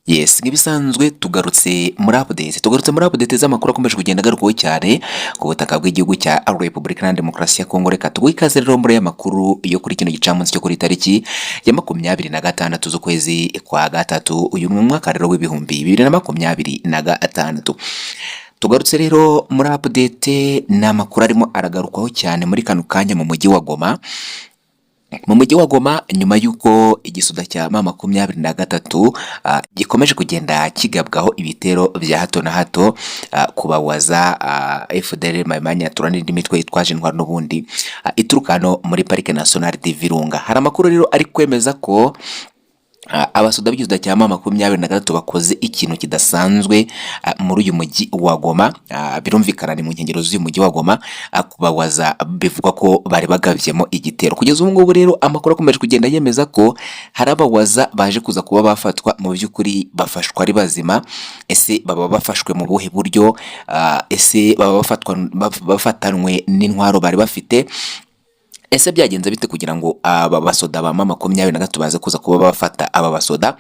Yes, nk'ibisanzwe tugarutse muri update, tugarutse muri update z'amakuru akomeje kugenda agarukwaho cyane ku butaka bw'igihugu cya Repubulika Iharanira Demokarasi ya Kongo. Reka tuguhe ikaze rero muri aya makuru yo kuri kino gicamunsi cyo kuri tariki ya 26 z'ukwezi kwa gatatu, uyu mwaka rero w'2026. Tugarutse rero muri update, ni amakuru arimo aragarukwaho cyane muri kano kanya mu mujyi wa Goma. Mu mujyi wa Goma, nyuma y'uko igisoda cya M23 gikomeje kugenda kigabwaho ibitero bya hato na hato kubawaza FDLR, Maimai Nyatura n'indi mitwe yitwaje intwaro n'ubundi ituruka hano muri Parc National de Virunga, hari amakuru rero ari kwemeza ko abasoda b'igisoda cya M23 bakoze ikintu kidasanzwe muri uyu mujyi wa Goma. Birumvikana ni mu nkengero z'uyu mujyi wa Goma, kubawaza bivugwa ko bari bagabyemo igitero. Kugeza ubu ngubu rero amakuru akomeje kugenda yemeza ko hari abawaza baje kuza kuba bafatwa, mu by'ukuri bafashwa ari bazima. Ese baba bafashwe mu buhe buryo? Ese baba bafatanwe n'intwaro bari bafite? Ese byagenze bite kugira ngo aba basoda ba M23 baze kuza kuba bafata aba basoda?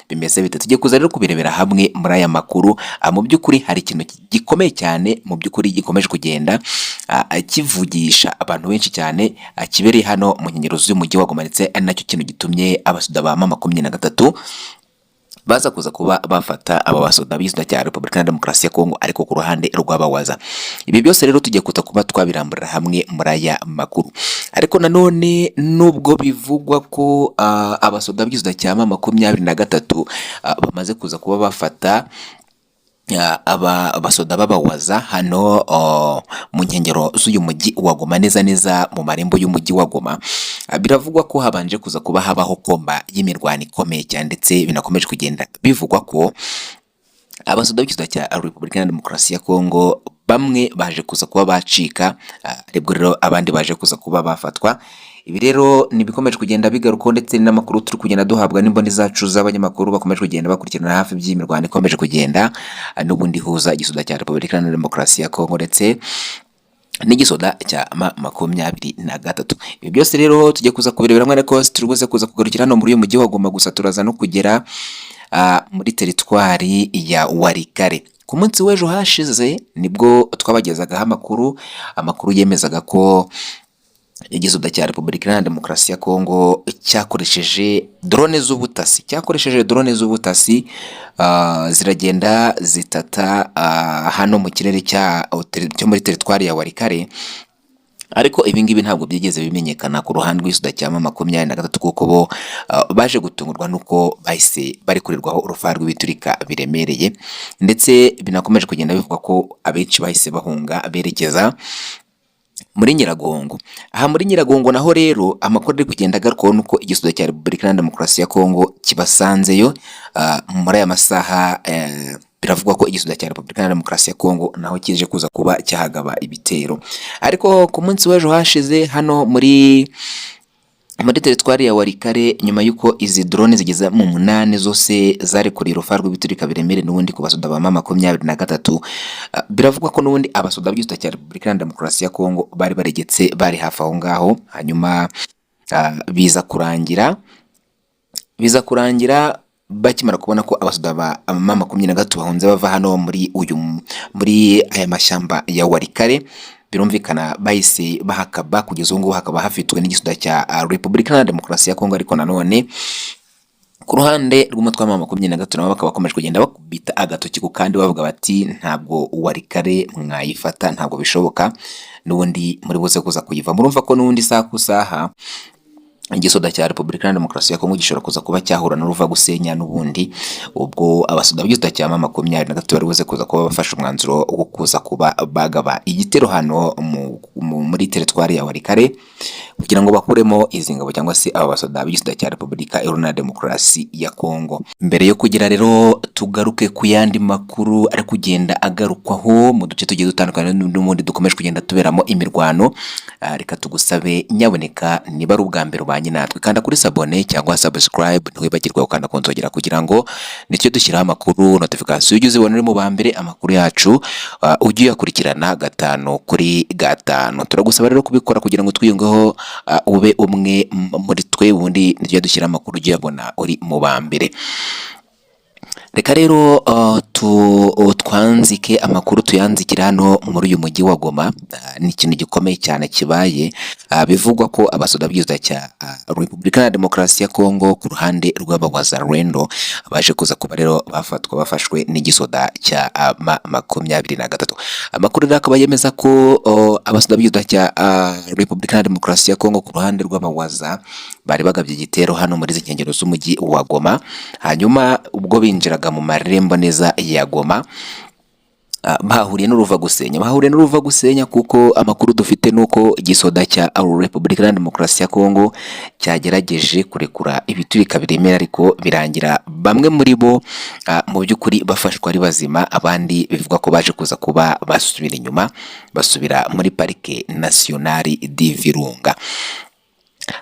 Bimeze bite? Tujye kuza rero kubirebera hamwe muri aya makuru. Mu by'ukuri hari ikintu gikomeye cyane, mu by'ukuri gikomeje kugenda kivugisha abantu benshi cyane, kibereye hano mu nkengero z'uyu mujyi wa Goma, ndetse ari nacyo kintu gitumye abasoda ba M23 baza kuza kuba bafata aba basoda b'igisoda cya Repubulika ya Demokarasi ya Kongo, ariko ku ruhande rw'abawaza. Ibi byose rero tugiye kuza kuba twabiramburira hamwe muri aya makuru. Ariko nanone nubwo bivugwa ko abasoda b'igisoda cya M23 bamaze kuza kuba bafata aba basoda b'abawaza hano mu nkengero z'uyu mujyi wa Goma, neza neza mu marembo y'umujyi wa Goma, biravugwa ko habanje kuza kuba habaho combat y'imirwano ikomeye cyane, ndetse binakomeje kugenda bivugwa ko abasoda b'igisoda cya Repubulika ya Demokarasi ya Kongo bamwe baje kuza kuba bacika, aribwo rero abandi baje kuza kuba bafatwa. Ibi rero ni ibikomeje kugenda bigarukaho, ndetse n'amakuru turi kugenda duhabwa n'imboni zacu z'abanyamakuru bakomeje kugenda bakurikirana hafi by'imirwano ikomeje kugenda n'ubundi ihuza igisoda cya Repubulika Iharanira Demokarasi ya Kongo ndetse n'igisoda cya M23. Ibi byose rero tujye kuza kubirebera hamwe, ariko turi buze kuza kugarukira hano muri uyu mujyi wa Goma gusa, turaza no kugera muri teritwari ya Walikale. Ku munsi w'ejo hashize nibwo twabagezagaho amakuru yemezaga ko igisoda cya Repubulika Iharanira Demokarasi ya Kongo cyakoresheje drone z'ubutasi, cyakoresheje drone z'ubutasi ziragenda zitata hano mu kirere cyo muri teritwari ya Walikale. Ariko ibi ngibi ntabwo byigeze bimenyekana ku ruhande rw'igisoda cya M23, kuko bo baje gutungurwa n'uko bahise barekurirwaho urufaya rw'ibiturika biremereye, ndetse binakomeje kugenda bivugwa ko abenshi bahise bahunga berekeza muri Nyiragongo. Aha muri Nyiragongo naho rero amakuru ari kugenda agarukwaho nuko igisoda cya Repubulika Iharanira Demokarasi ya Kongo kibasanzeyo muri aya masaha. Biravugwa ko igisoda cya Repubulika Iharanira Demokarasi ya Kongo naho kije kuza kuba cyahagaba ibitero. Ariko ku munsi w'ejo hashize hano muri teritwari ya Walikale, nyuma y'uko izi drone zigeze mu munani zose zarekuriye urufaya rw'ibiturika biremereye n'ubundi ku basoda ba M23, biravugwa ko n'ubundi abasoda b'igisoda cya Repubulika Iharanira Demokarasi ya Kongo bari baregetse, bari hafi aho ngaho, hanyuma biza kurangira bakimara kubona ko abasoda ba M23 bahunze bava hano muri aya mashyamba ya Walikale, birumvikana bahise bahakaba. Kugeza ubu ngubu hakaba hafitwe n'igisoda cya Repubulika Iharanira Demokarasi ya Kongo. Ariko nanone ku ruhande rw'umutwe wa M23 nabo bakaba bakomeje kugenda bakubita agatoki ku kandi, bavuga bati: "Ntabwo Walikale mwayifata, ntabwo bishoboka, n'ubundi muri buze kuza kuyiva." Murumva ko n'ubundi isaha ku isaha igisoda cya Repubulika Iharanira Demokarasi ya Kongo gishobora kuza kuba cyahura n'uruva gusenya n'ubundi, ubwo abasoda b'igisoda cya M23 bari buze kuza kuba bafashe umwanzuro wo kuza kuba bagaba igitero hano muri teritwari ya Walikale kugira ngo bakuremo izi ngabo cyangwa se aba basoda b'igisoda cya Repubulika Iharanira Demokarasi ya Kongo. Mbere yo kugira rero tugaruke ku yandi makuru ari kugenda agarukwaho mu duce tugiye dutandukanye n'ubundi dukomeje kugenda tuberamo imirwano, reka tugusabe nyaboneka, niba ari ubwa mbere ubanye natwe, kanda kuri s'abonner cyangwa subscribe, ntiwibagirwe gukanda ku nzogera kugira ngo nicyo dushyiraho amakuru, notification ujye uzibona uri mu ba mbere, amakuru yacu ujye uyakurikirana gatanu kuri gatanu. Turagusaba rero kubikora kugira ngo twiyungeho, ube umwe muri twe, ubundi nitujya dushyira amakuru ujye uyabona uri mu ba mbere. Reka rero twanzike amakuru, tuyanzikira hano muri uyu mujyi wa Goma. Ni ikintu gikomeye cyane kibaye. Bivugwa ko abasoda b'igihugu cya Repubulika ya Demokarasi ya Kongo ku ruhande rw'Abawazalendo baje kuza kuba rero bafatwa, bafashwe n'igisoda cya M23. Amakuru rero akaba yemeza ko abasoda b'igihugu cya Repubulika ya Demokarasi ya Kongo ku ruhande rw'Abawaza bari bagabye igitero hano muri izi nkengero z'umujyi wa Goma. Hanyuma ubwo binjiraga mu marembo neza ya Goma, bahuriye n'uruva gusenya, bahuriye n'uruva gusenya, kuko amakuru dufite nuko igisoda cya Repubulika ya Demokarasi ya Kongo cyagerageje kurekura ibiturika biremera, ariko birangira bamwe muri bo mu by'ukuri bafashwe ari bazima, abandi bivugwa ko baje kuza kuba basubira inyuma, basubira muri Parike Nationale de Virunga.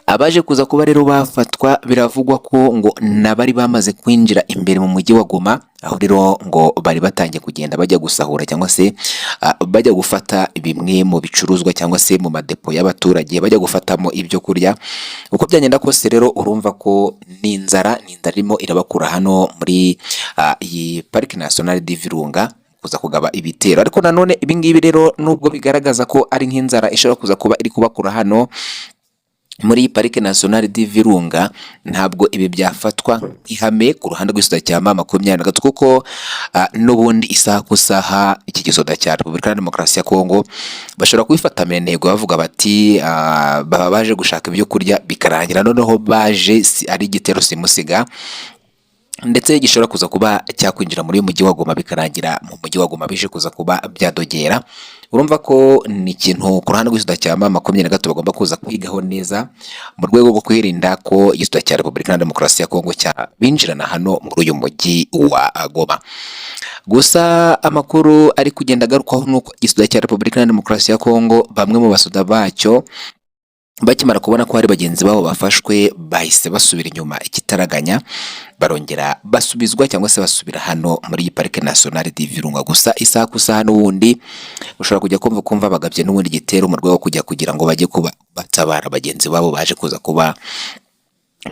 Abaje kuza kuba rero bafatwa, biravugwa ko ngo n'abari bamaze kwinjira imbere mu mujyi wa Goma, aho rero ngo bari batangiye kugenda bajya gusahura cyangwa se bajya gufata bimwe mu bicuruzwa cyangwa se mu madepo y'abaturage, bajya gufatamo ibyo kurya. Uko byagenda kose rero, urumva ko ni inzara, ni inzara irimo irabakura hano muri iyi Parike Nationale de Virunga kuza kugaba ibitero. Ariko nanone ibi ngibi rero, nubwo bigaragaza ko ari nk'inzara ishobora kuza kuba iri kubakura hano muri Parike Nationale de Virunga, ntabwo ibi byafatwa nk'ihame ku ruhande rw'igisoda cya M23, kuko n'ubundi isaha ku isaha iki gisoda cya Repubulika ya Demokarasi ya Kongo bashobora kubifata intego, bavuga bati baba baje gushaka ibyo kurya, bikarangira noneho baje ari igitero simusiga, ndetse gishobora kuza kuba cyakwinjira muri uyu mujyi wa Goma, bikarangira mu mujyi wa Goma bije kuza kuba byadogera. Urumva ko ni ikintu ku ruhande rw'igisoda cya M23 bagomba kuza kwigaho neza mu rwego rwo kwirinda ko igisoda cya Repubulika ya Demokarasi ya Kongo cyabinjirana hano muri uyu mujyi wa Goma. Gusa amakuru ari kugenda agarukwaho nuko igisoda cya Repubulika ya Demokarasi ya Kongo, bamwe mu basoda bacyo bakimara kubona ko hari bagenzi babo bafashwe, bahise basubira inyuma ikitaraganya, barongera basubizwa cyangwa se basubira hano muri iyi Parike Nationale de Virunga. Gusa isaha ku isaha n'ubundi ushobora kujya kumva bagabye n'ubundi gitero mu rwego rwo kujya kugira ngo bajye kuba batabara bagenzi babo baje kuza kuba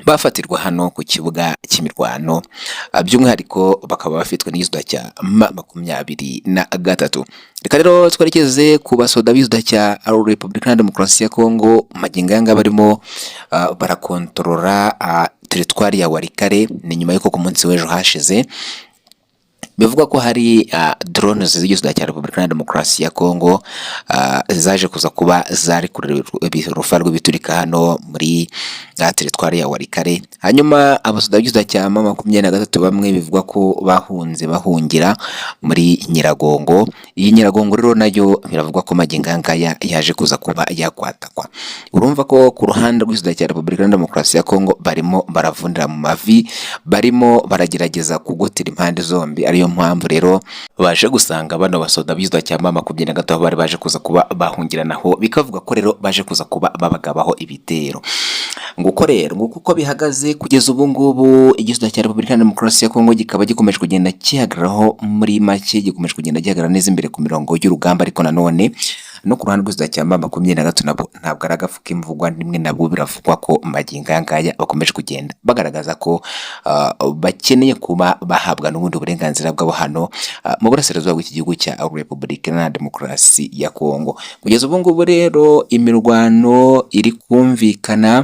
bafatirwa hano ku kibuga cy'imirwano, by'umwihariko bakaba bafitwe n'igisoda cya M23. Reka rero twerekeze ku basoda b'igisoda cya Repubulika ya Demokarasi ya Kongo. Magingo aya ngaya barimo barakontorora teritwari ya Walikale. Ni nyuma y'uko ku munsi w'ejo hashize bivugwa ko hari drones z'igisoda cya Repubulika ya Demokarasi ya Kongo zaje kuza kuba zari kure urufa rw'ibiturika hano muri teritwari ya Walikale. Hanyuma abasoda b'igisoda cya M23 bamwe bivugwa ko bahunze, bahungira muri Nyiragongo. Iyi Nyiragongo rero nayo biravugwa ko magingo aya ngaya yaje kuza kuba yakwatakwa. Urumva ko ku ruhande rw'igisoda cya Repubulika ya Demokarasi ya Kongo barimo baravunira mu mavi, barimo baragerageza kugotera impande zombi. Ariyo mpamvu rero baje gusanga bano basoda b'igisoda cya M23 aho bari baje kuza kuba bahungiranaho, bikavuga ko rero baje kuza kuba babagabaho ibitero. Nguko rero, nguko uko bihagaze kugeza ubu ngubu. Igisoda cya Repubulika ya Demokarasi ya Kongo kikaba gikomeje kugenda gihagararaho, muri make gikomeje kugenda gihagarara neza imbere ku mirongo y'urugamba. Ariko nanone no ku ruhande rw'igisoda cya M23 nabo ntabwo ari agafu k'imvugwa nimwe, nabwo biravugwa ko magingo aya ngaya bakomeje kugenda bagaragaza ko bakeneye kuba bahabwa n'ubundi burenganzira bwabo hano mu burasirazuba bw'iki gihugu cya Repubulika ya Demokarasi ya Kongo. Kugeza ubu ngubu rero imirwano iri kumvikana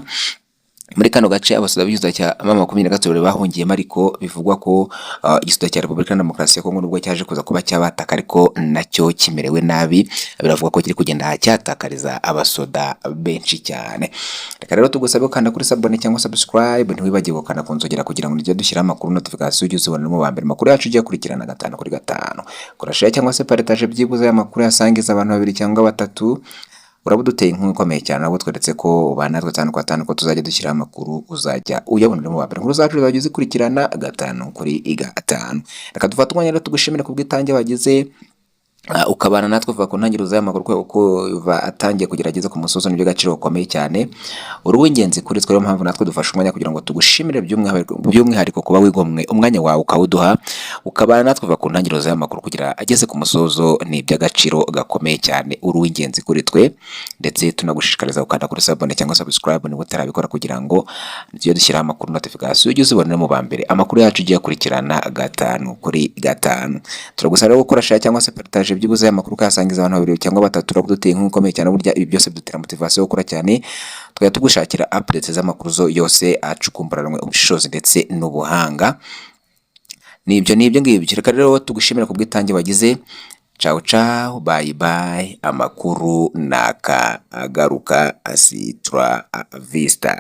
muri kano gace abasoda b'igisoda cya M23 bari bahungiyemo, ariko bivugwa ko igisoda cya Repubulika ya Demokarasi ya Kongo nubwo cyaje kuza kuba cyabataka, ariko nacyo kimerewe nabi. Biravugwa ko kiri kugenda cyatakariza abasoda benshi cyane. Reka rero tugusabe gukanda kuri s'abonner cyangwa subscribe, ntiwibagirwe gukanda ku nzogera kugira ngo nijye dushyiraho amakuru, notification ujye uzibona mu ba mbere. Amakuru yacu ugiye kurikirana gatanu kuri gatanu. Kora share cyangwa se partage, byibuze aya makuru yasangiza abantu babiri cyangwa batatu, uraba uduteye inkunga ikomeye cyane. Nabwo tweretse ko ubana natwe gatanu ku gatanu, ko tuzajya dushyiraho amakuru uzajya uyabona mu ba mbere. Inkuru zacu uzajya uzikurikirana gatanu kuri gatanu. Reka dufate umwanya rero tugushimire ku bwitange wagize. Ukabana natwe kuva ku ntangiriro z'aya makuru kuva atangiye kugerageza ku musozo, nibyo gaciro gakomeye cyane. Uri uw'ingenzi kuri twe, niyo mpamvu natwe dufashe umwanya kugira ngo tugushimire by'umwihariko kuba wigomwe umwanya wawe ukawuduha, ukabana natwe kuva ku ntangiriro z'aya makuru kugira ageze ku musozo, ni iby'agaciro gakomeye cyane. Uri uw'ingenzi kuri twe, ndetse tunagushishikariza gukanda kuri s'abonner cyangwa subscribe niba utarabikora, kugira ngo tujye dushyiraho amakuru, notification ujye uzibonera mu ba mbere. Amakuru yacu ugiye akurikirana gatanu kuri gatanu. Turagusaba rero gukora share cyangwa se partage, byibuze aya makuru ukayasangiza abantu babiri cyangwa batatu, uraduteye inkunga ikomeye cyane. Burya ibi byose bidutera motivation yo gukora cyane, tukajya tugushakira updates z'amakuru zo yose acukumburanwe ubushishozi ndetse n'ubuhanga. Nibyo ngibyo. Reka rero tugushimira ku bwitange wagize. Ciao ciao, bye bye. Amakuru naka agaruka, hasta la vista.